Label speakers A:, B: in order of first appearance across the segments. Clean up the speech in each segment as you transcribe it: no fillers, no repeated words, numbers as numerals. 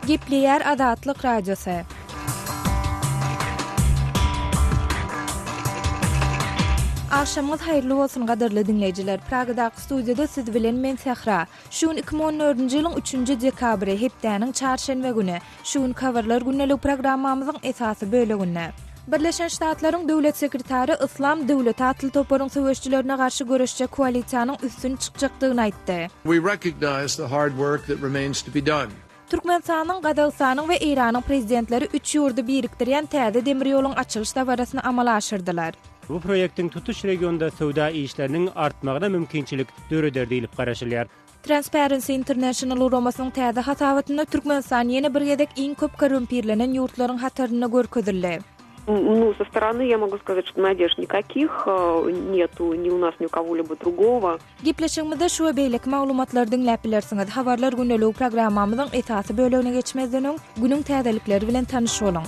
A: Gepleýär Azatlyk Radiosy. Agşamyňyz haýyrly bolsun gadyrly diňleýjiler. Pragadaky studiýada siz bilen men Sähra. Şu gün 2014-nji ýylyň üçünji dekabry, hepdäniň çarşenbe güni. Şu günki Habarlar gündelik programmamyzyň esasy böleginde. Birleşen Ştatlaryň Döwlet sekretary Yslam döwleti atly toparyň söweşijilerine garşy göreşjek koalisiýanyň üstün çykjakdygyny aýtdy.
B: We recognize the hard work that remains to be done.
A: Türkmenistanyň, Gazagystanyň we Eýranyň Prezidentleri üç ýurdy birikdirýän täze demir ýoluň açylyş dabarasyny amala aşyrdylar.
C: Bu proýektiň tutuş regionda söwda işleriniň artmagyna mümkinçilik döreder diýlip garaşylýar.
A: Transparency International guramasynyň täze hasabatynda Türkmenistan ýene bir gezek iň köp korrumpirlenen ýurtlaryň hatarynda görkezildi.
D: Nu, со стороны я могу сказать, что надежд никаких нету ни у нас, ни у кого-либо другого.
A: Gepleşigimizde şu we beýleki maglumatlary diňläp bilersiňiz. Habarlar gündeligi programmamyzyň esasy bölegine geçmezden öň, günüň täzelikleri bilen tanyş boluň.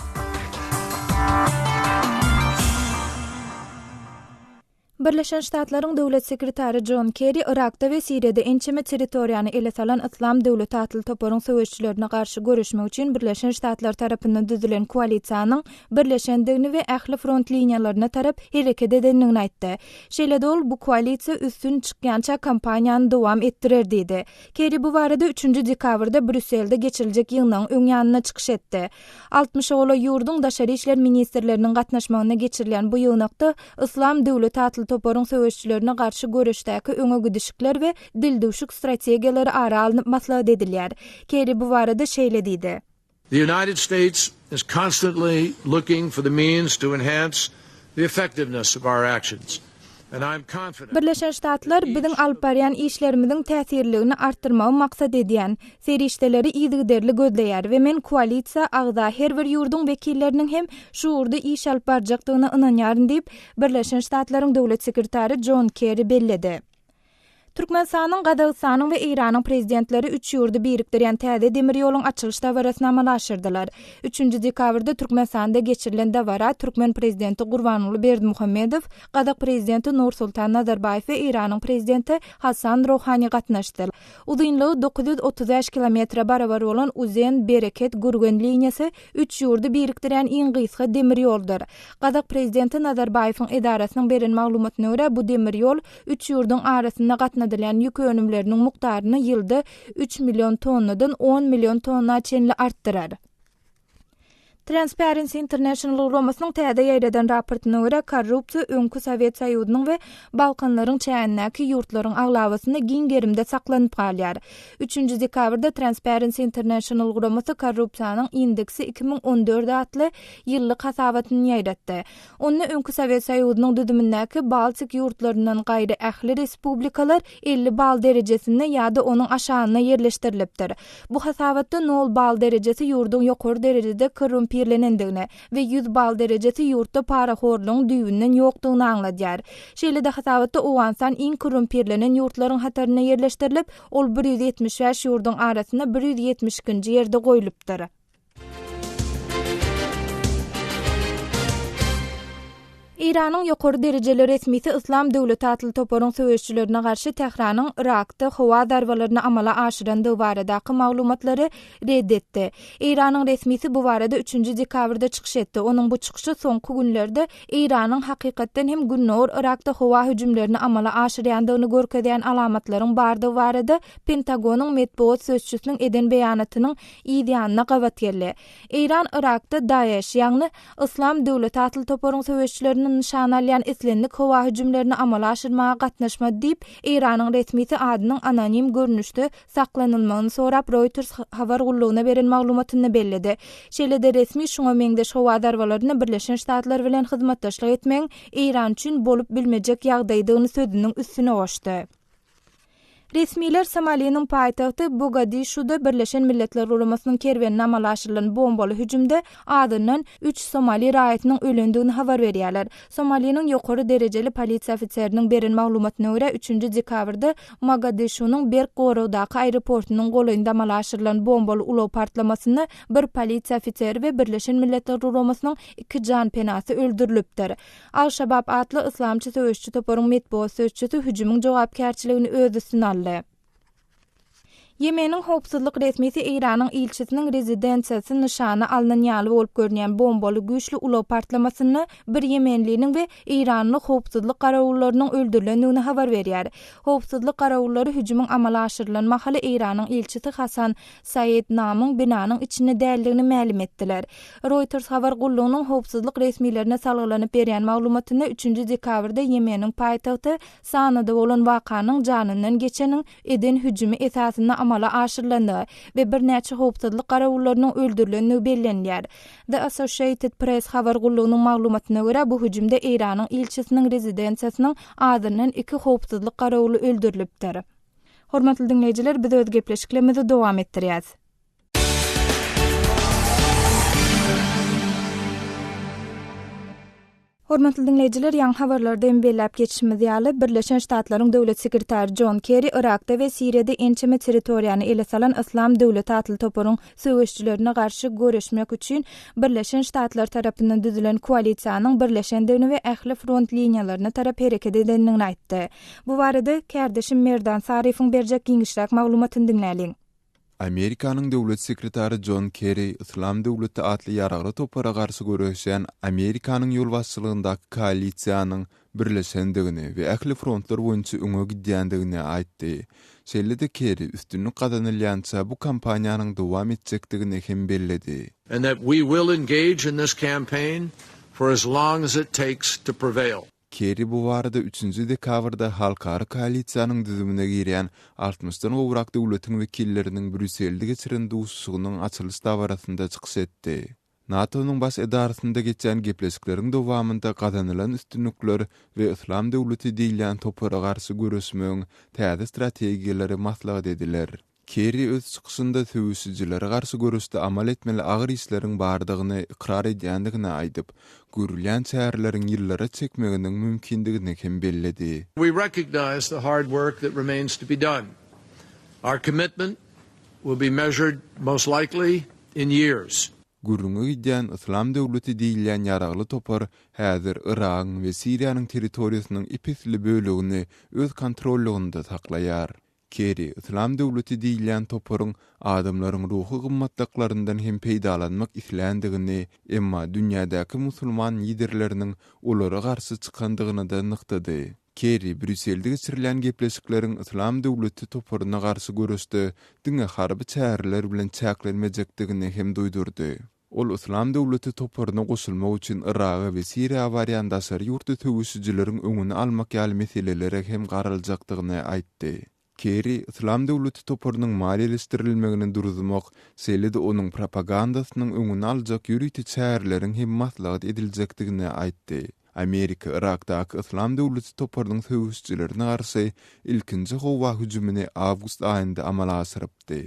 A: Birleşen Ştatlaryň Döwlet sekretary Jon Kerri Yrakda we Siriýada ençeme territoriýany ele salan Yslam döwleti atly toparyň söweşijilerine garşy göreşmek üçin Birleşen Ştatlar tarapyndan düzülen koalisiýanyň birleşendigini we ähli front liniýalaryna tarap hereket edendigini aýtdy. Şeýle-de ol bu koalisiýa üstün çykýança kampaniýany dowam etdirer diýdi. Kerri bu barada üçünji dekabrda Brýusselde geçiriljek ýygnagyň öň ýanynda çykyş etdi. Altmyşa golaý ýurduň daşary işler ministrleriniň gatnaşmagynda geçirilýän bu ýygnakda Yslam döwleti atly toparyň söweşijilerine garşy göreşdäki öňe gidişikler we dildüwşük strategiýalary ara alnyp maslahat edilýär. Kerri bu barada şeýle diýdi.
B: The United States is constantly looking for the means to enhance the effectiveness of our actions.
A: Birleşen Ştatlar biziň alyp barýan işlerimiziň täsirliligini artdyrmagy maksat edýän serişdeleri yzygiderli gözleýär we men koalisiýa agza her bir ýurduň wekilleriniň hem şu ugurda iş alyp barjakdygyna ynanýaryn diýip, Birleşen Ştatlaryň Döwlet sekretary Jon Kerri belledi. Türkmenistanyň, Gazagystanyň we Eýranyň Prezidentleri üç ýurdy birikdirýän täze demir ýoluň açylyş dabarasyny amala aşyrdylar. Üçünji dekabrda Türkmenistanda geçirilen dabara türkmen Prezidenti Gurbanguly Berdimuhamedow, gazak Prezidenti Nursultan Nazarbaýew we Eýranyň Prezidenti Hasan Rohani gatnaşdy. Uzynlygy 935 kilometre barabar bolan Uzen, Bereket, Gürgen liniýasy üç ýurdy birikdirýän iň gysga demir ýoldur. Gazak Prezidenti Nazarbaýewiň edarasynyň beren maglumatyna görä, bu demir ýol Üç ýurduň arasynda gatnadylýan ýük önümleriniň mukdaryny ýylda üç million tonnadan on million tonna çenli artdyrar. Transparency International guramasynyň täze ýaýradan raportyna görä, korrupsiýa öňki Sowet Soýuzynyň we Balkanlaryň çägindäki ýurtlaryň aglabasynda giň gerimde saklanyp galýar. Üçünji dekabrda Transparency International guramasy Korrupsiýanyň indeksi 2014 atly ýyllyk hasabatyny ýaýratdy. Onda öňki Sowet Soýuzynyň düzümindäki Baltik ýurtlaryndan gaýry ähli respublikalar 50 bal derejesinde ýa-da onuň aşagynda ýerleşdirilipdir. Bu hasabatda nol bal derejesi ýurduň ýokary derejede korrumpirlenendigini we 100 bal derejesi ýurtda parahorlugyň düýbünden ýokdugyny aňladýar. Şeýle-de hasabatda Owganystan iň korrumpirlenen ýurtlaryň hatarynda ýerleşdirilip, ol 175 ýurduň arasynda 172-nji ýerde goýlupdyr. Eýranyň ýokary derejeli resmisi Yslam döwleti atly toparyň söweşijilerine garşy Tähranyň Yrakda howa zarbalaryny amala aşyrandygy baradaky maglumatlary ret etdi. Eýranyň resmisi bu barada üçünji dekabrda çykyş etdi. Onuň bu çykyşy soňky günlerde Eýranyň hakykatdan hem gündogar Yrakda howa hüjümlerini amala aşyrýandygyny görkezýän alamatlaryň bardygy barada Pentagonyň metbugat sözçüsiniň eden beýanatynyň yz ýanyna gabat geldi. Eýran Yrakda DAEŞ, ýagny Yslam döwleti atly toparyň söweşijilerini nyşana alýan islendik howa hüjümlerini amala aşyrmaga gatnaşmady diýip, Eýranyň resmisi adynyň anonim görnüşde saklanylmagyny sorap Reuters habar gullugyna beren maglumatynda belledi. Şeýle-de resmi şuňa meňzeş howa zarbalaryna Birleşen Ştatlar bilen hyzmatdaşlyk etmegiň Eýran üçin bolup bilmejek ýagdaýdygyny sözüniň üstüne goşdy. Resmiler Somaliniň paýtagty Bogadişuda Birleşen Milletler Guramasynyň kerwenine amala aşyrylan bombaly hüjümde azyndan üç somali raýatynyň ölendigini habar berýärler. Somaliniň ýokary derejeli polisiýa ofiseriniň beren maglumatyna görä, üçünji dekabrda Mogadişunyň berk goragdaky aeroportunyň golaýynda amala aşyrylan bombaly ulag partlamasynda bir polisiýa ofiseri we Birleşen Milletler Guramasynyň iki janpenasy öldürilipdir. Al-Şabab atly yslamçy söweşiji toparyň metbugat sözçüsi hüjümiň jogapkärçiligini öz üstüne aldy. Ýemeniň howpsuzlyk resmisi Eýranyň ilçisiniň rezidensiýasy nyşana alnan ýaly bolup görünýän bombaly güýçli ulag partlamasynda bir ýemenliniň we eýranly howpsuzlyk garawullarynyň öldürilendigini habar berýär. Howpsuzlyk garawullary hüjümiň amala aşyrylan mahaly Eýranyň ilçisi Hasan Saeed Namyň binanyň içinde däldigini mälim etdiler. Reuters habar gullugynyň howpsuzlyk resmilerine salgylanyp berýän maglumatynda üçünji dekabrda Ýemeniň paýtagty Sanada bolan wakanyň janyndan geçeniň eden hüjümi esasynda amala aşyrylandygy we birnäçe howpsuzlyk garawullarynyň öldürilendigi bellenilýär. The Associated Press habar gullugynyň maglumatyna görä, bu hüjümde Eýranyň ilçisiniň rezidensiýasynyň azyndan iki howpsuzlyk garawuly öldürilipdir. Hormatly diňleýjiler, biz öz gepleşiklerimizi dowam etdirýäs. Hormatly diňleýjiler, ýaňy habarlarda hem belläp geçişimiz ýaly, Birleşen Ştatlaryň Döwlet sekretary Jon Kerri Yrakda we Siriýada ençeme territoriýany ele salan Yslam döwleti atly toparyň söweşijilerine garşy göreşmek üçin Birleşen Ştatlar tarapyndan düzülen koalisiýanyň birleşendigini we ähli front liniýalaryna tarap hereket edendigini aýtdy. Bu barada kärdeşim Merdan Saryýewiň berjek giňişräk maglumatyny diňläliň.
E: Amerikanyň Döwlet sekretary Jon Kerri Yslam döwleti atly ýaragly topara garşy göreşýän Amerikanyň ýolbaşçylygyndaky koalisiýanyň birleşendigini we ähli frontlar boýunça öňe gidýändigini aýtdy. Şeýle-de Kerri üstünlik gazanylýança bu kampaniýanyň dowam etjekdigini hem belledi.
B: And that we will engage in this campaign for as long as it takes to prevail.
E: Kerri bu barada üçünji dekabrda halkara koalisiýanyň düzümine girýän altmyşdan gowrak döwletiň wekilleriniň Brýusselde geçiren duşuşygynyň açylyş dabarasynda çykyş etdi. NATO-nyň baş edarasynda geçýän gepleşikleriň dowamynda gazanylan üstünlikler we Yslam döwleti diýilýän topara garşy göreşmegiň täze strategiýalary maslahat ediler. Kerri öz çykyşynda söweşijilere garşy göreşde amal etmeli agyr işleriň bardygyny ykrar edýändigini aýdyp, görülýän çäreleriň ýyllara çekmeginiň mümkindigini hem belledi.
B: We recognize the hard work that remains to be done. Our commitment will be measured most likely in years.
E: Gürrüňi gidýän Yslam döwleti diýilýän ýaragly topar häzir Yragyň we Siriýanyň territoriýasynyň ep-esli bölegini öz kontrollygynda saklaýar. Kerri, Yslam döwleti diýilýän toparyň adamlaryň ruhy gymmatlyklaryndan hem peýdalanmak isländigini, emma dünýädäki musulman liderleriniň olara garşy çykandygyny-da nygtady. Kerri Brýusselde geçirilýän gepleşikleriň Yslam döwleti toparyna garşy göreşde diňe harby çäreler bilen çäklenmejekdigini hem duýdurdy. Ol Yslam döwleti toparyna goşulmak üçin Yraga we Siriýa barýan daşary ýurtly söweşijileriň öňüni almak ýaly meselelere hem garaljakdygyny aýtdy. Kerri Yslam döwleti toparynyň maliýeleşdirilmegini duruzmak, şeýle-de onuň propagandasynyň öňüni aljak ýörite çäreleriň hem maslahat ediljekdigini aýtdy. Amerika Yrakdaky Yslam döwleti toparynyň söweşijilerine garşy ilkinji howa hüjümini awgust aýynda amala aşyrypdy.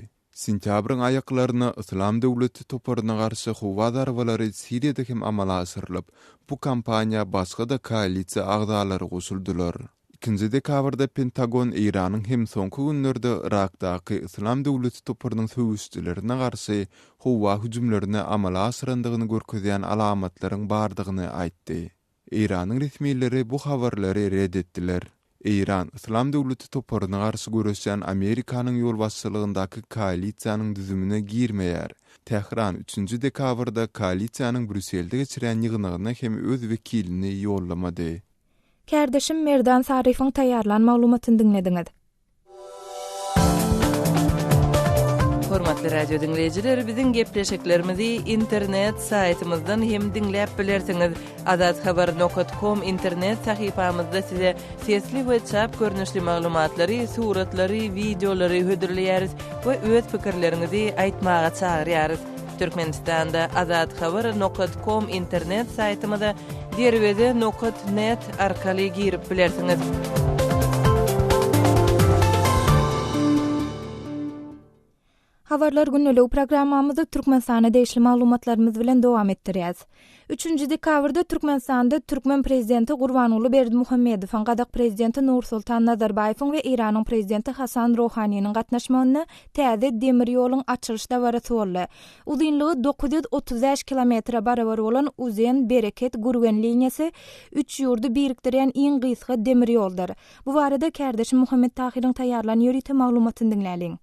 E: Sentýabryň aýaklaryna Yslam döwleti toparyna garşy howa zarbalary Siriýada hem amala aşyrylyp, bu kampaniýa başga-da koalisiýa agzalary goşuldylar. Ikinji dekabrda Pentagon Eýranyň hem soňky günlerde Yrakdaky Yslam döwleti toparynyň söweşijilerine garşy howa hüjümlerini amala aşyrandygyny görkezýän alamatlaryň bardygyny aýtdy. Eýranyň resmileri bu habarlary ret etdiler. Eýran Yslam döwleti toparyna garşy göreşýän Amerikanyň ýolbaşçylygyndaky koalisiýanyň düzümine girmeýär. Tähran üçünji dekabrda koalisiýanyň Brýusselde geçirýän ýygnagyna hem öz wekilini ýollamady.
A: Kärdeşim Merdan Saryýewiň taýýarlan maglumatyny diňlediňiz.
F: Hormatly radio diňleýjiler, biziň gepleşiklerimizi internet saýtymyzdan hem diňläp bilersiňiz. Azathabar nokat kom internet sahypamyzda size sesli we çap görnüşli maglumatlary, suratlary, wideolary hödürleýäris we öz pikirleriňizi aýtmaga çagyrýarys. Türkmenistanda Azathabar nokat kom internet saýtymyza Derweze nokat net arkaly girip bilersiňiz.
A: Habarlar gündeligi programmamyzy Türkmenistana degişli maglumatlarymyz bilen dowam etdirýäs. Üçünji dekabrda Türkmenistanda türkmen prezidenti Gurbanguly Berdimuhamedowyň, gazak prezidenti Nursultan Nazarbaýewiň we Eýranyň prezidenti Hasan Rohaniniň gatnaşmagynda täze demir ýoluň açylyş dabarasy boldy. Uzynlygy 935 kilometre barabar bolan Uzen, Bereket, Gürgen liniýasy üç ýurdy birikdirýän iň gysga demir ýoldur. Bu barada kärdeşim Muhammet Tahyryň taýýarlan ýörite maglumatyny diňläliň.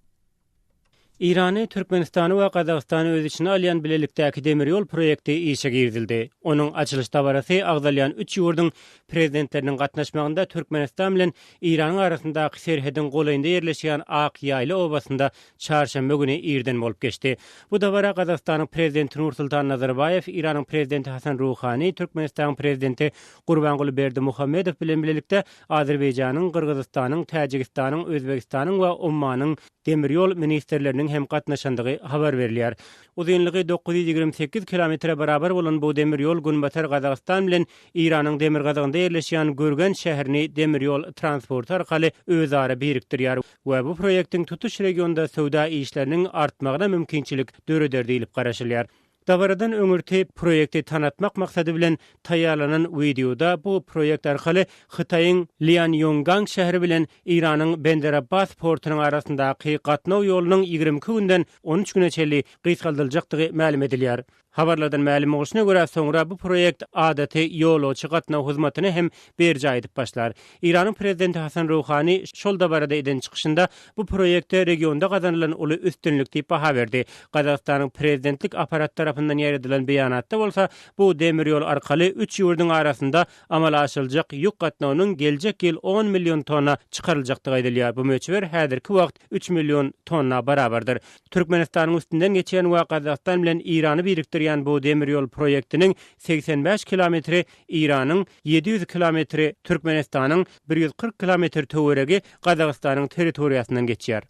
C: Eýrany, Türkmenistany we Gazagystany öz içine alýan bilelikdäki demir ýol proýekti işe girizildi. Onuň açylyş dabarasy agzalýan üç ýurduň Prezidentleriniň gatnaşmagynda Türkmenistan bilen Eýranyň arasyndaky serhediň golaýynda ýerleşýän Ak ýaýla obasynda çarşenbe güni irden bolup geçdi. Bu dabara Gazagystanyň Prezidenti Nursultan Nazarbaýew, Eýranyň Prezidenti Hasan Ruhani, Türkmenistanyň Prezidenti Gurbanguly Berdimuhamedow bilen bilelikde Azerbaýjanyň, Gyrgyzystanyň, Täjigistanyň, Özbegistanyň we Ommanyň demir ýol ministrleriniň hem gatnaşandygy habar berilýär. Uzynlygy 928 kilometre barabar bolan bu demir ýol Günbatar Gazagystan bilen Eýranyň demirgazygynda ýerleşýän Gürgenç şäherini demir ýol transporty arkaly özara birikdirýär we bu proýektiň tutuş regionda söwda işleriniň artmagyna mümkinçilik döreder diýlip garaşylýar. Dabaradan öňürti proýekti tanatmak maksady bilen taýýarlanan wideoda bu proýekt arkaly Hytaýyň Lýanýungang şäheri bilen Eýranyň Bender-Abbas portunyň arasyndaky gatnaw ýolunyň 22 günden 13 güne çenli gysgaldyljakdygy mälim edilýär. Habarlardan mälim bolşuna görä, soňra bu proýekt adaty ýolagçy gatnaw hyzmatyny hem berjaý edip başlar. Eýranyň prezidenti Hasan Ruhani şol dabarada eden çykyşynda bu proýekte regionda gazanylan uly üstünlik diýip baha berdi. Gazagystanyň prezidentlik apparaty tarapyndan ýaýradylan beýanatda bolsa bu demir ýol arkaly üç ýurduň arasynda amala aşyryljak ýük gatnawynyň geljek ýyl on million tonna çykaryljakdygy aýdylýar. Bu möçber häzirki wagt üç million tonna barabardyr. Türkmenistanyň üstünden geçýän we Gazagystan bilen Eýrany birikdirýän bu demir ýol proýektiniň 85 kilometri Eýranyň, 700 kilometri Türkmenistanyň, 140 kilometr töweregi Gazagystanyň territoriýasyndan geçýär.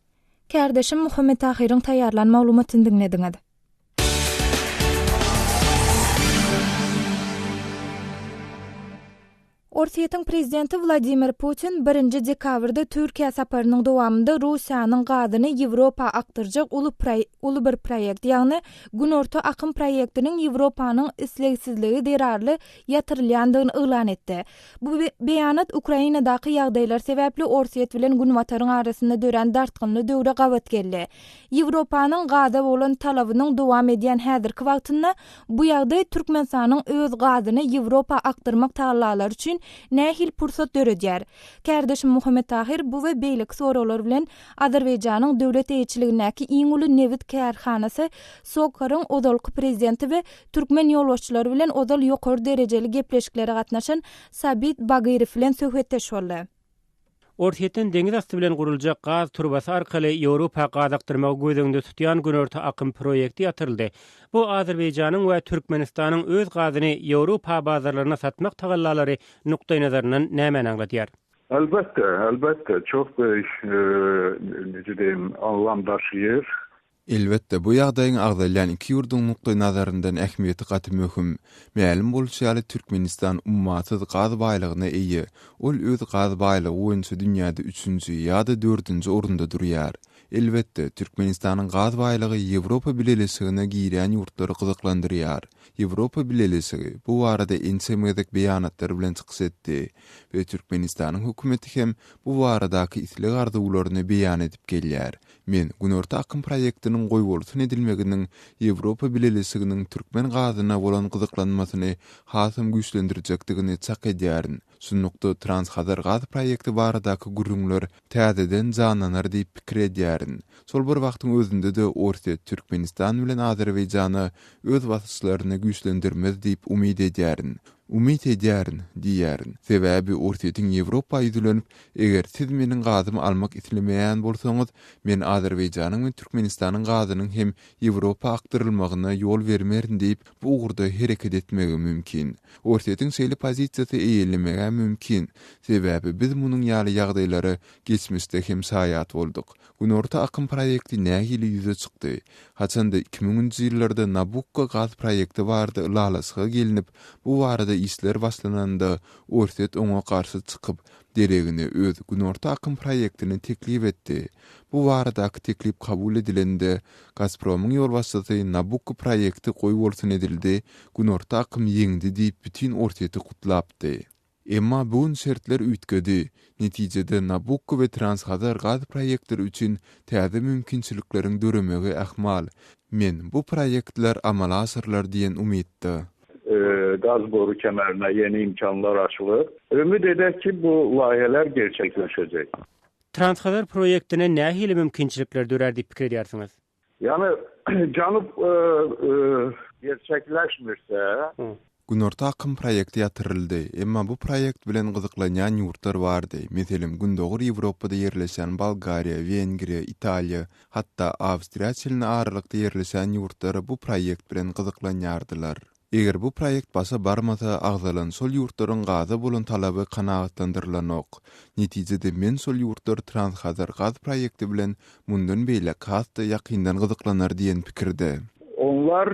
A: Kärdeşim Muhammet Tahyryň taýýarlan maglumatyny diňlediňiz. Orsýetiň prezidenti Wladimir Putin birinji dekabrda Türkiýä saparynyň dowamynda Russiýanyň gazyny Ýewropa akdyrjak uly uly bir proýekt, ýagny Günorta akym proýektiniň Ýewropanyň islegsizligi zerarly ýatyrylýandygyny yglan etdi. Bu beýanat Ukrainadaky ýagdaýlar sebäpli Orsýet bilen Günbataryň arasynda dörän dartgynly döwre gabat geldi. Ýewropanyň gaza bolan talabynyň dowam edýän häzirki wagtynda bu ýagdaý Türkmenistanyň öz gazyny Ýewropa akdyrmak tagallalary üçin nähili pursat döredýär? Kärdeşim Muhammet Tahyr bu we beýleki soraglar bilen Azerbaýjanyň döwlet eýeçiligindäki iň uly nebit kärhanasy SOCAR-yň ozalky prezidenti we türkmen ýolbaşçylary bilen ozal ýokary derejeli gepleşiklere gatnaşan Sabit Bagyrow bilen söhbetdeş boldy.
C: Orsýetden deňiz asty bilen guruljak gaz turbasy arkaly Ýewropa gaz akdyrmagy göz öňünde tutýan Günorta akym proýekti ýatyryldy. Bu Azerbaýjanyň we Türkmenistanyň öz gazyny Ýewropa bazarlaryna satmak tagallalary nukdaýnazaryndan nämäni aňladýar?
G: Elbetde, elbetde, çok büyük, nece diýeyim, anlam daşyýar.
E: Elbetde, bu ýagdaýyň agzalýan iki ýurduň nukdaýnazaryndan ähmiýeti gaty möhüm. Mälim bolşy ýaly, Türkmenistan ummasyz gaz baýlygyna eýe, ol öz gaz baýlygy boýunça dünýäde üçünji ýa-da dördünji orunda durýar. Elbetde, Türkmenistanyň gaz baýlygy Ýewropa Bileleşigine girýän ýurtlary gyzyklandyrýar. Ýewropa Bileleşigi bu barada ençeme gezek beýanatlar bilen çykyş etdi we Türkmenistanyň hökümeti hem bu baradaky isleg-arzuwlaryny beýan edip gelýär. Men Günorta akym proýektiniň goýbolsun edilmeginiň Ýewropa Bileleşiginiň türkmen gazyna bolan gyzyklanmasyny hasam güýçlendirjekdigini çak edýärin. Şunlukda, Transhazar gaz proýekti baradaky gürrüňler täzeden janlanar diýip pikir edýärin. Şol bir wagtyň özünde-de Orsýet Türkmenistan bilen Azerbaýjana öz basyşlaryny güýçlendirmez diýip umyt edýärin. Umyt edýärin, diýýärin. Sebäbi Orsýetiň Ýewropa ýüzlenip, eger siz meniň gazymy almak islemeýän bolsaňyz, men Azerbaýjanyň we Türkmenistanyň gazynyň hem Ýewropa akdyrylmagyna ýol bermerin diýip, bu ugurda hereket etmegi mümkin. Orsýetiň şeýle pozisiýasy eýelemeg-ä mümkin. Sebäbi biz munuň ýaly ýagdaýlara geçmişde hem şaýat bolduk. Günorta akym proýekti nähili ýüze çykdy? Haçanda iki müňünji ýyllarda Nabukko gaz proýekti barada ylalaşyga gelnip, bu barada işler başlananda, Orsýet oňa garşy çykyp, deregine öz Günorta akym proýektini teklip etdi. Bu baradaky teklip kabul edilende, Gazpromyň ýolbaşçysy Nabukko proýekti goýbolsun edildi, Günorta akym ýeňdi diýip bütin Orsýeti gutlapdy. Emma bu gün şertler üýtgedi. Netijede Nabukko we Transhazar gaz proýektleri üçin täze mümkinçilikleriň döremegi ahmal. Men bu proýektler amala aşyrylar diýen umytda.
G: Gaz boru kemerine ýeni imkanlar açylyr. Ümid edek ki, bu laýeler gerçekleşecek.
C: Transhazar proýektine nähili mümkinçilikler dörär diýip pikir edýärsiňiz?
G: Ýany Janub gerçekleşmirse.
E: Günorta akym proýekti ýatyryldy. Emma bu proýekt bilen gyzyklanýan ýurtlar bardy. Meselem, Gündogar Ýewropada ýerleşýän Bolgariýa, Wengriýa, Italiýa, hatda Awstriýa çenli aralykda ýerleşýän ýurtlar bu proýekt bilen gyzyklanýardylar. Eger bu proýekt başa barmasa, agzalan şol ýurtlaryň gaza bolan talaby kanagatlandyrylanok. Netijede men şol ýurtlar Transhazar gaz proýekti bilen mundan beýläk has-da ýakyndan gyzyklanar diýen pikirde.
G: Onlar,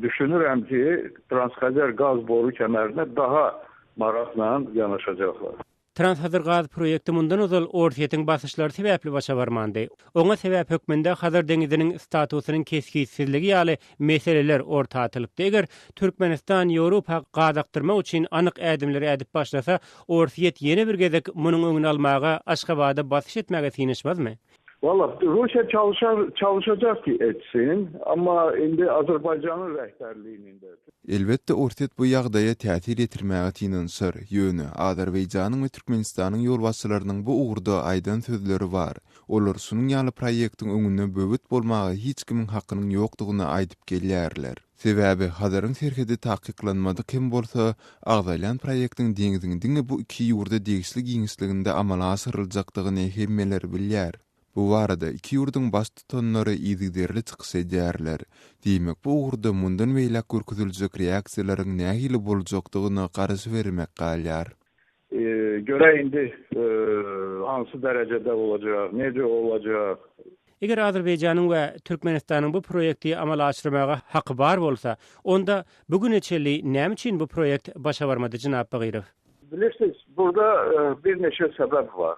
G: düşünirem ki, Transhazar gaz boru kemerine daha marakla ýanaşajaklar.
C: Transhazar gaz proýekti mundan ozal Orsýetiň basyşlary sebäpli başa barmandy. Oňa sebäp hökmünde Hazar deňiziniň statusynyň kesgitsizligi ýaly meseleler orta atylypdy. Eger Türkmenistan Ýewropa gaz akdyrmak üçin anyk ädimleri ädip başlasa, Orsýet ýene bir gezek munuň öňüni almaga, Aşgabada basyş etmäge synanyşmazmy?
G: Walla, Russiýa çalyşar, çalyşajak ki etsin, amma indi Azerbaýjanyň rehberliginde.
E: Elbetde, Orsýet bu ýagdaýa täsir ýetirmäge synanyşar, ýöne Azerbaýjanyň we Türkmenistanyň ýolbaşçylarynyň bu ugurda aýdan sözleri bar. Olar şunuň ýaly proýektiň öňünde böwet bolmaga hiç kimiň hakynyň ýokdugyny aýdyp gelýärler. Sebäbi Hazaryň serhedi takyklanmadyk hem bolsa, agzalýan proýektiň deňziň diňe bu iki ýurda degişli giňişliginde amala aşyryljakdygyny hemmeler bilýär. Bu barada iki ýurduň baştutanlary yzygiderli çykyş edýärler. Diýmek, bu ugurda mundan beýläk görkeziljek reaksiýalaryň nähili boljakdygyna garaşybermek galýar.
G: Görä indi hansy därejede bolajak, neje bolajak.
C: Eger Azerbaýjanyň we Türkmenistanyň bu proýekti amala aşyrmaga haky bar bolsa, onda bu güne çenli näme üçin bu proýekt başa barmady jenap Bagyrow?
G: Bilirsiz, burda bir neçe sebäp bar.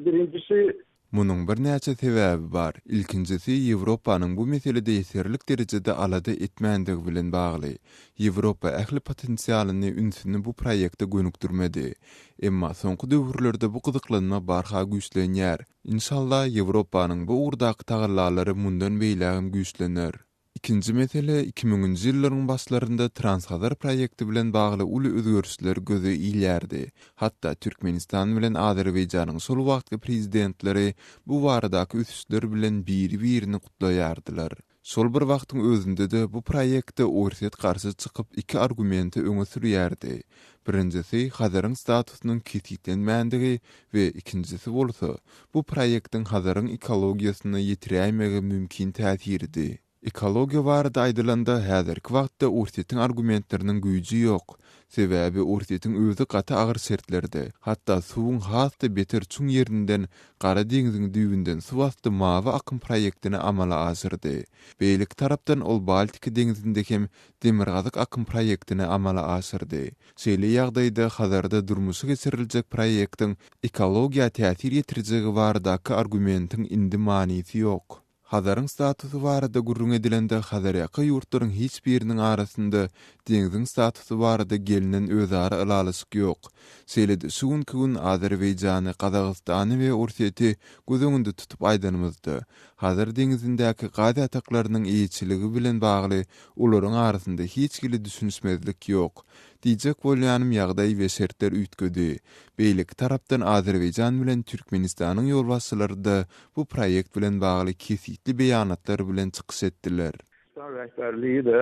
G: Birinjisi,
E: Munuň birnäçe sebäbi bar. Ilkinjisi, Ýewropanyň bu meselede ýeterlik derejede alada etmändigi bilen bagly. Ýewropa ähli potensialyny, ünsüni bu proýekte gönükdirmedi. Emma soňky döwürlerde bu gyzyklanma barha güýçlenýär. Inşallah, Ýewropanyň bu ugurdaky tagallalary mundan beýlägem güýçlener. Ikinji mesele, iki müňünji ýyllaryň başlarynda Transhazar proýekti bilen bagly uly özgerişler göze ilýärdi. Hatda Türkmenistan bilen Azerbaýjanyň şol wagtky prezidentleri bu baradaky ösüşler bilen biri-birini gutlaýardylar. Şol bir wagtyň özünde-de bu proýekte Orsýet garşy çykyp iki argumenti öňe sürýärdi. Birinjisi, Hazaryň statusynyň kesgitlenmändigi we ikinjisi bolsa, bu proýektiň Hazaryň ekologiýasyna ýetiräýmegi mümkin täsiridi. Ekologiýa barada aýdylanda, häzirki wagtda Orsýetiň argumentleriniň güýji ýok. Sebäbi Orsýetiň özi gaty agyr şertlerde, hatda suwuň has-da beter çuň ýerinden, Gara deňziň düýbünden suwasty Mawy akym proýektini amala aşyrdy. Beýleki tarapdan ol Baltika deňzinde hem Demirgazyk akym proýektini amala aşyrdy. Şeýle ýagdaýda Hazarda durmuşa geçiriljek proýektiň ekologiýa täsir ýetirjegi baradaky argumentiň indi manysy ýok. Hazaryň statusy barada gürrüň edilende Hazarýaka ýurtlaryň hiç biriniň arasynda deňziň statusy barada gelnen özara ylalaşyk ýok. Şeýle-de şu günki gün Azerbaýjany, Gazagystany we Orsýeti göz öňünde tutup aýdanymyzda, Hazar deňzindäki gaz ýataklarynyň eýeçiligi bilen bagly olaryň arasynda hiç hili düşünişmezlik ýok. Diýjek bolýanym ýagdaý we şertler üýtgedi. Beýleki tarapdan Azerbaýjan bilen Türkmenistanyň ýolbaşçylary-da bu proýekt bilen bagly kesgitli beýanatlar bilen çykyş etdiler.
G: Türkmenistan rehberligi-de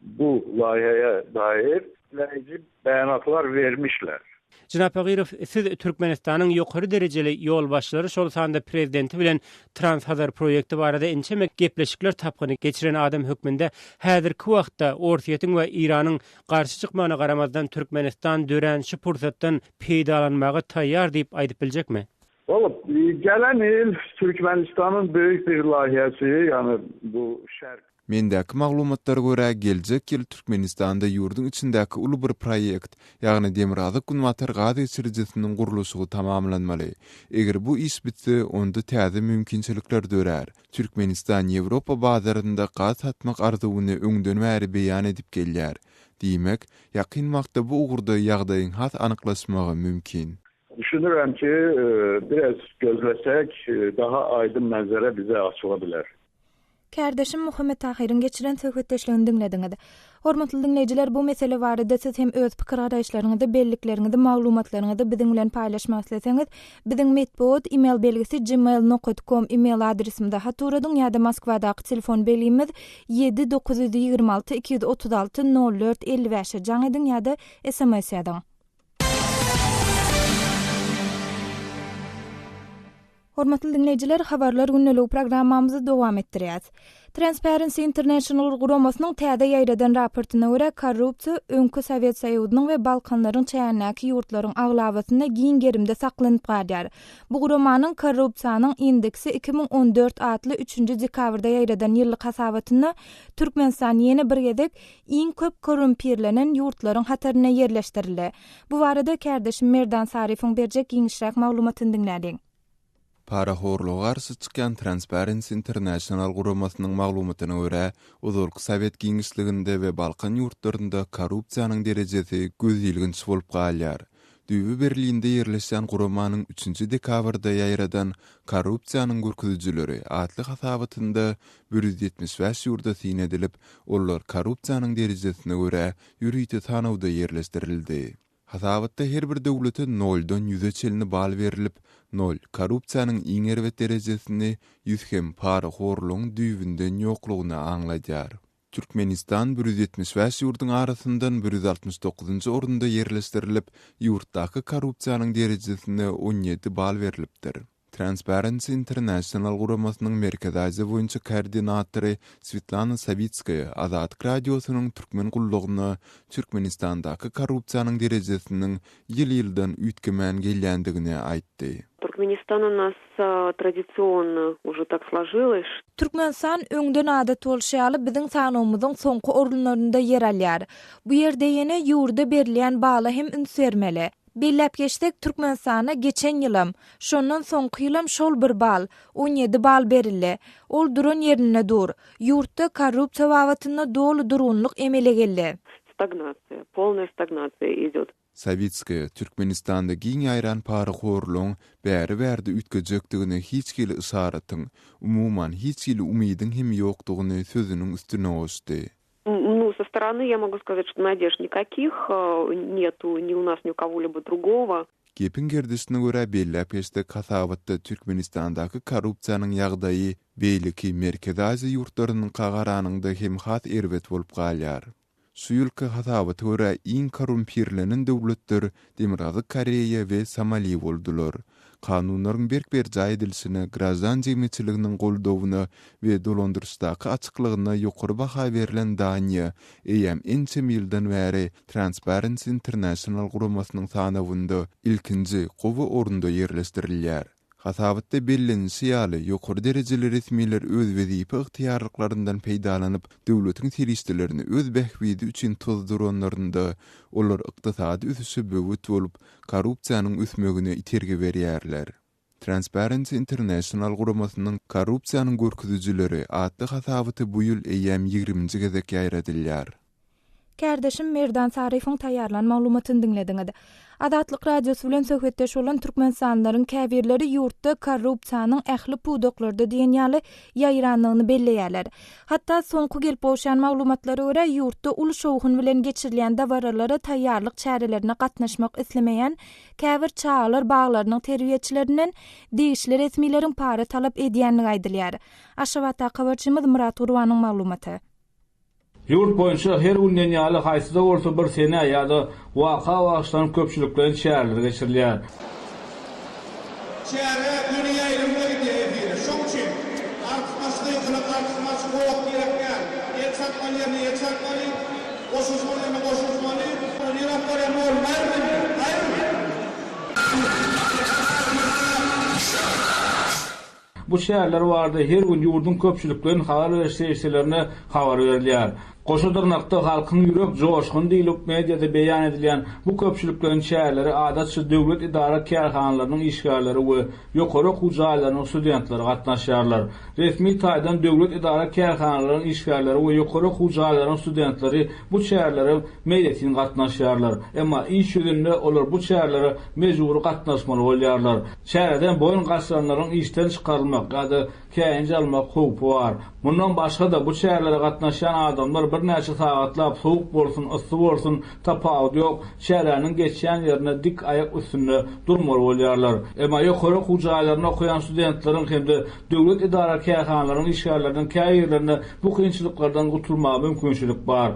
G: bu laýhaya dair etkileýji beýanatlar bermişler.
C: Jenap Bagyrow, siz Türkmenistanyň ýokary derejeli ýolbaşçylary, şol sanda Prezidenti bilen Transhazar proýekti barada ençeme gepleşikler tapgyny geçiren adam hökmünde häzirki wagtda Orsýetiň we Eýranyň garşy çykmagyna garamazdan Türkmenistan dörän şu pursatdan peýdalanmaga taýýar diýip aýdyp biljekmi?
G: Walla, gelen ýyl Türkmenistanyň beýik bir laýhasy, ýagny bu şerk.
E: Mendäki maglumatlara görä, geljek ýyl Türkmenistanda ýurduň içindäki uly bir proýekt, ýagny Demirgazyk-Günbatar gaz geçirijisiniň gurluşygy tamamlanmaly. Eger bu iş bitse, onda täze mümkinçilikler dörär. Türkmenistan Ýewropa bazarynda gaz satmak arzuwyny öňden bäri beýan edip gelýär. Diýmek, ýakyn wagtda bu ugurda ýagdaýyň has anyklaşmagy mümkin.
G: Düşünirem ki, biraz gözlesek, daha aýdyň manzara bize açyla biler.
A: Kärdeşim Muhammet Tahyryň geçiren söhbetdeşligini diňlediňiz. Hormatly diňleýjiler, bu mesele barada siz hem öz pikir-garaýyşlaryňyzy, bellikleriňizi, maglumatlaryňyzy biziň bilen paýlaşmak isleseňiz, biziň metbugat email belgisi gmail nokat kom email adresimize hat ugradyň ýa-da Moskwadaky telefon belgimiz ýedi 926 236 04 55-e jaň ediň ýa-da sms ýazyň. Hormatly diňleýjiler, Habarlar gündeligi programmamyzy dowam etdirýäs. Transparency International guramasynyň täze ýaýradan raportyna görä, korrupsiýa öňki Sowet Soýuzynyň we Balkanlaryň çägindäki ýurtlaryň aglabasynda giň gerimde saklanyp galýar. Bu guramanyň Korrupsiýanyň indeksi 2014 atly üçünji dekabrda ýaýradan ýyllyk hasabatynda Türkmenistan ýene bir gezek iň köp korrumpirlenen ýurtlaryň hatarynda ýerleşdirildi. Bu barada kärdeşim Merdan Saryýewiň berjek giňişräk maglumatyny diňläliň.
E: Parahorluga garşy çykýan Transparency International guramasynyň maglumatyna görä, ozalky sowet giňişliginde we Balkan ýurtlarynda korrupsiýanyň derejesi gözilginç bolup galýar. Düýbi Berlinde ýerleşýän guramanyň üçünji dekabrda ýaýradan Korrupsiýanyň görkezijileri atly hasabatynda 175 ýurda syn edilip, olar korrupsiýanyň derejesine görä ýörite sanawda ýerleşdirildi. Hasabatda her bir döwlete noldan ýüze çenli bal berlip, nol, korrupsiýanyň iň erbet derejesini, ýüz hem parahorlugyň düýbünden ýoklugyny aňladýar. Türkmenistan 175 ýurduň arasyndan 169-njy orunda ýerleşdirilip, ýurtdaky korrupsiýanyň derejesine 17 bal berlipdir. Transparency International guramasynyň Merkezi Aziýa boýunça koordinatory Swetlana Sawitskaýa Azatlyk Radiosynyň Türkmen gullugyna Türkmenistandaky korrupsiýanyň derejesiniň ýyl-ýyldan üýtgemän gelýändigini aýtdy.
D: Türkmenistan u nas Tradisionno уже tak složilos.
A: Türkmenistan öňden adat bolşy ýaly biziň sanawymyzyň soňky orunlarynda ýer alýar. Bu ýerde ýene ýurda berilýän bala hem üns bermeli. Belläp geçsek, Türkmenistana geçen ýylam, şondan soňky ýylam şol bir bal, 17 bal berildi. Ol duran ýerinde dur. Ýurtda korrupsiýa babatynda doly durgunlyk emele geldi.
D: Stagnasiýa, polnaýa stagnasiýa idýot.
E: Sawitskaýa Türkmenistanda giň ýaýran parahorlugyň bäri-bärde üýtgejekdigine hiç hili yşaratyň, umuman, hiç hili umydyň hem ýokdugyny sözüniň üstüne goşdy.
D: Nu, со стороны я могу сказать, что надежд никаких нету ни у нас, ни у кого-либо другого.
E: Gepiň gerdişine görä belläp geçsek, hasabatda Türkmenistandaky korrupsiýanyň ýagdaýy beýleki Merkezi Aziýa ýurtlarynyňka garanyňda hem has erbet bolup galýar. Şu ýylky hasabata görä, iň korrumpirlenen döwletler Demirgazyk Koreýa we Somali boldular. Kanunlaryň berk berjaý edilişine, graždan jemgyýetçiliginiň goldawyna we dolandyryşdaky açyklygyna ýokary baha berlen Daniýa eýýäm ençeme ýyldan bäri Transparency International guramasynyň sanawynda ilkinji gowy orunda ýerleşdirilýär. Hasabatda bellenilişi ýaly, ýokary derejeli resmiler öz wezipe ygtyýarlyklaryndan peýdalanyp, döwletiň serişdelerini öz bähbidi üçin tozduranlarynda, olar ykdysady ösüşe böwet bolup, korrupsiýanyň ösmegine itergi berýärler. Transparency International guramasynyň Korrupsiýanyň görkezijileri atly hasabaty bu ýyl eýýäm ýigriminji gezek ýaýradylýar.
A: Kärdeşim Merdan Saryýewiň taýýarlan maglumatyny diňlediňiz. Azatlyk Radiosy bilen söhbetdeş bolan türkmenistanlylaryň käbirleri ýurtda korrupsiýanyň ähli pudaklarda diýen ýaly ýaýrandygyny belleýärler. Hatda soňky gelip gowşan maglumatlara görä, ýurtda uly şowhun bilen geçirilýän dabaralara taýýarlyk çärelerine gatnaşmak islemeýän käbir çagalar baglarynyň terbiýeçilerinden degişli resmileriň para talap edýändigi aýdylýar. Aşgabatdaky habarçymyz Myrat Gurbanyň maglumaty.
H: Ýurt boýunça her gün diýen ýaly haýsy-da bolsa bir senä ýa-da waka bagyşlanyp köpçülikleýin çäreler geçirilýär.
I: Çäre göni ýaýlymda gidýär efire. Şoň üçin artykmaç gykylyk, artykmaç goh gerek däl. El çarpmaly ýerine el çarpmaly, goşulyşmaly ýerine goşulyşmaly. Nirä alyp barýan ýolum aýryl indi, aýryl!
H: Bu çäreler barada her gün ýurduň köpçülikleýin habar beriş serişdelerinde habar berilýär. Goşa dyrnakda halkyň ýürek joşguny diýlip mediada beýan edilýän bu köpçülikleýin çärelere adatça döwlet edara-kärhanalarynyň işgärleri we ýokary okuw jaýlarynyň studentleri gatnaşýarlar. Resmi taýdan döwlet edara-kärhanalaryň işgärleri we ýokary okuw jaýlarynyň studentleri bu çärelere meýletin gatnaşýarlar. Emma iş ýüzünde olar bu çärelere mejbury gatnaşmaly bolýarlar. Çäreden boýun gaçyranlaryň işden çykarylmak ýa-da käýinç almak howpy bar. Mundan başga-da, bu çärelere gatnaşýan adamlar birnäçe sagatlap, sowuk bolsun, yssy bolsun, tapawudy ýok, çäräniň geçýän ýerinde dik aýak üstünde durmaly bolýarlar. Emma ýokary okuw jaýlarynda okaýan studentleriň hem-de döwlet edara-kärhanalaryň işgärleriniň käbirlerinde bu kynçylyklardan gutulmaga mümkinçilik bar.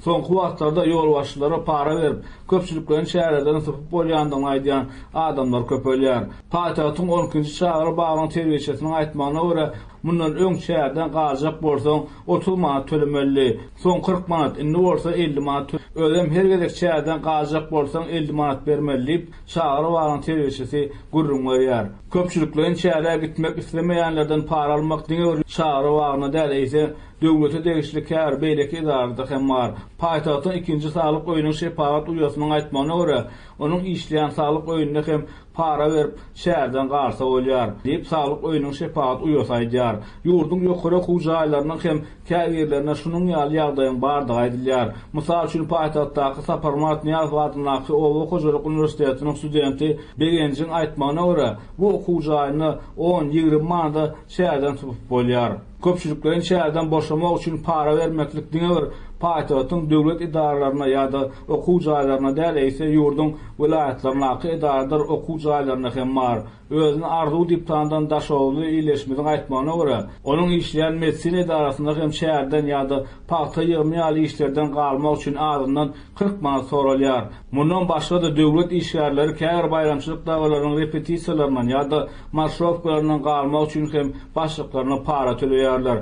H: Soňky wagtlarda ýolbaşçylara para berip, köpçülikleýin çärelerden sypyp bolýandygyny aýdýan adamlar köpelýär. Paýtagtyň on ikinji çagalar bagynyň terbiýeçisiniň aýtmagyna görä, mundan öň çäreden galjak bolsaň, 30 manat tölemelidi, soň 40 manat, indi bolsa 50 manat Özem her gezek çäreden galjak bolsaň 50 manat bermeli diýip, çagalar bagynyň terbiýeçisi gürrüň berýär. Köpçülikleýin çärä gitmek islemeýänlerden para almak diňe bir çagalar bagynda däl, eýse, döwlete degişli käbir beýleki edaralarda hem bar. Paýtagtyň ikinji saglyk öýüniň şepagat uýasynyň aýtmagyna görä, onuň işleýän saglyk öýünde hem para berip, şäherden galsa bolýar, diýip, saglyk öýüniň şepagat uýasy aýdýar. Ýurduň ýokary okuw jaýlarynyň hem käbirlerinde şunuň ýaly ýagdaýyň bardygy aýdylýar. Mysal üçin, paýtagtdaky Saparmyrat Nyýazow adyndaky oba hojalyk uniwersitetiniň studenti Begenjiň aýtmagyna görä, bu okuw jaýynda on, 20 manada şäherden sypyp bolýar. Köpçülikleýin çäreden boşamak üçin para bermeklik diňe bir paýtagtyň döwlet edaralaryna ýa-da okuw jaýlaryna däl, eýse ýurduň welaýatlaryndaky edaradyr okuw jaýlarynda hem bar. Özüni Arzuw diýip tanydan daşoguzly ildeşimiziň aýtmagyna görä, onuň işleýän medisina edarasynda hem çäreden ýa-da pagta ýygymy ýaly işlerden galmak üçin azyndan 40 manat soralýar. Mundan başga-da döwlet işgärleri käbir baýramçylyk dabaralarynyň repetisiýalaryndan ýa-da marşrowkalaryndan galmak üçin hem başlyklaryna para töleýärler.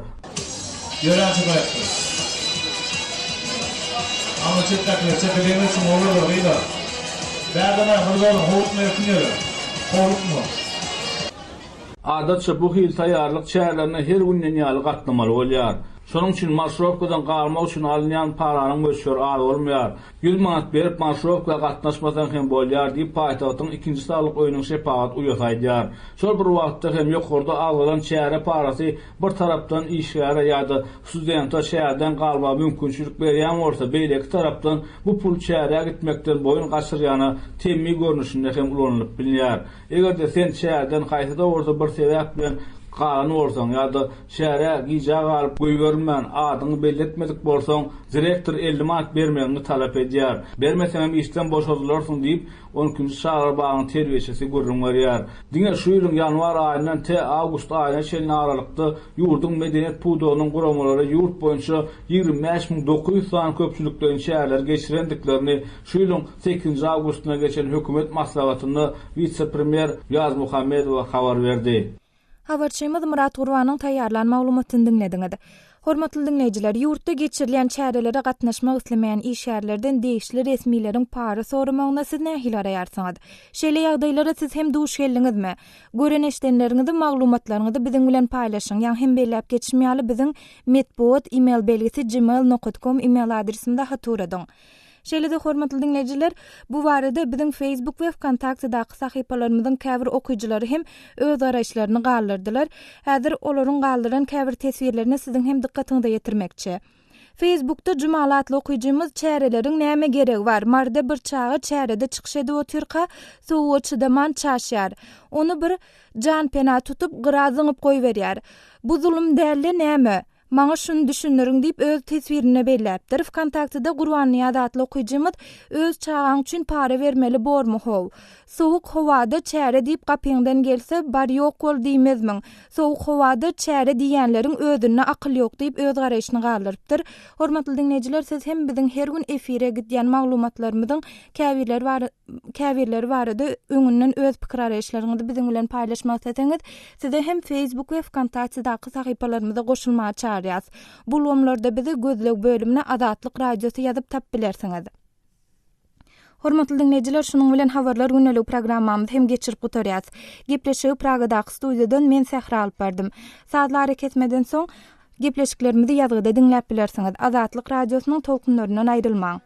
I: Ýöräň şu gaýtdy. Aňry çetdäkiler çepe degmesin oglanlar gyzlar. Bärden-ä bir dolan howlukma erkin ýöre. Howlukma.
H: Adatça bu hili taýýarlyk çärelerine her gün diýen ýaly gatnamaly bolýar. Şonuň üçin marşrowkadan galmak üçin alynýan paranyň möçberi az bolmaýar. 100 manat berip marşrowka gatnaşmasaň hem bolýar diýip, paýtagtyň ikinji saglyk öýüniň şepagat uýasy aýdýar. Şol bir wagtda hem ýokarda agzalan çäre parasy bir tarapdan işgäre ýa-da studente çäreden galmaga mümkinçilik berýän bolsa, beýleki tarapdan bu pul çärä gitmekden boýun gaçyrýana temmi görnüşinde hem ulanylyp bilinýär. Eger-de sen çäreden haýsy-da bolsa bir sebäp bilen galan bolsaň ýa-da çärä gijä galyp goýberilmän adyňy belletmedik bolsaň, direktor 50 manat bermegiňi talap edýär. Bermeseňem işden boşadylarsyň diýip, on ikinji çagalar bagynyň terbiýeçisi gürrüň berýär. Diňe şu ýylyň ýanwar aýyndan tä awgust aýyna çenli aralykda ýurduň medeniýet pudagynyň guramalary ýurt boýunça 25 900 sany köpçülikleýin çäreleri geçirendiklerini şu ýylyň sekizinji awgustynda geçen hökümet maslahatynda wise-premýer Ýazmuhammedowa habar berdi.
A: Habarçymyz Myrat Gurbanyň taýýarlan maglumatyny diňlediňiz. Hormatly diňleýjiler, ýurtda geçirilýän çärelere gatnaşmak islemeýän işgärlerden degişli resmileriň para soramagyna siz nähili garaýarsyňyz? Şeýle ýagdaýlara siz hem duş geldiňizmi? Gören-eşidenleriňizi, maglumatlaryňyzy biziň bilen paýlaşyň. Ýaňy hem belläp geçişim ýaly, biziň metbugat e-mail belgisi gmail nokat kom e-mail adresimize hat ugradyň. Şeýle-de hormatly diňleýjiler, bu barada biziň Facebook we Wkontaktedaky sahypalarymyzyň käbir okyjylary hem öz garaýyşlaryny galdyrdylar. Häzir olaryň galdyran käbir teswirlerini siziň hem dykgatyňyza ýetirmekçi. Facebookda Jumaly atly okyjymyz Çäreleriň näme geregi bar? Maryda bir çaga çärede çykyş edip otyrka, sowuga çydaman çaşýar. Ony bir janpena tutup, gyra zyňyp goýberýär. Bu zulum däl-de näme? Maňa şuny düşündiriň diýip öz teswirinde belläpdir. Wkontaktede Gurbannyýaz atly okyjymyz öz çagaň üçin para bermeli bormy how? Sowuk howada çäre diýip gapyňdan gelse bar ýok bol diýmezmiň? Sowuk howada çäre diýýänleriň özünde akyl ýok diýip öz garaýşyny galdyrypdyr. Hormatly diňleýjiler siz hem biziň her gün efire gidýän maglumatlarymyzyň käbirleri bar käbirleri barada öňünden öz pikir garaýyşlaryňyzy biziň bilen paýlaşmak isleseňiz Sizi hem Facebook we Wkontaktedaky sahypalarymyza goşulmaga çagyrýas. Bu ulgamlarda bizi gözleg bölümine Azatlyk Radiosy ýazyp tapyp bilersiňiz. Hormatly diňleýjiler, şunuň bilen Habarlar gündeligi programmamyzy hem geçirip gutarýas. Gepleşigi Pragadaky studiýadan men Sähra alyp bardym. Sazly arakesmeden soň, gepleşiklerimizi ýazgyda diňläp bilersiňiz. Azatlyk Radiosynyň tolkunlaryndan aýrylmaň!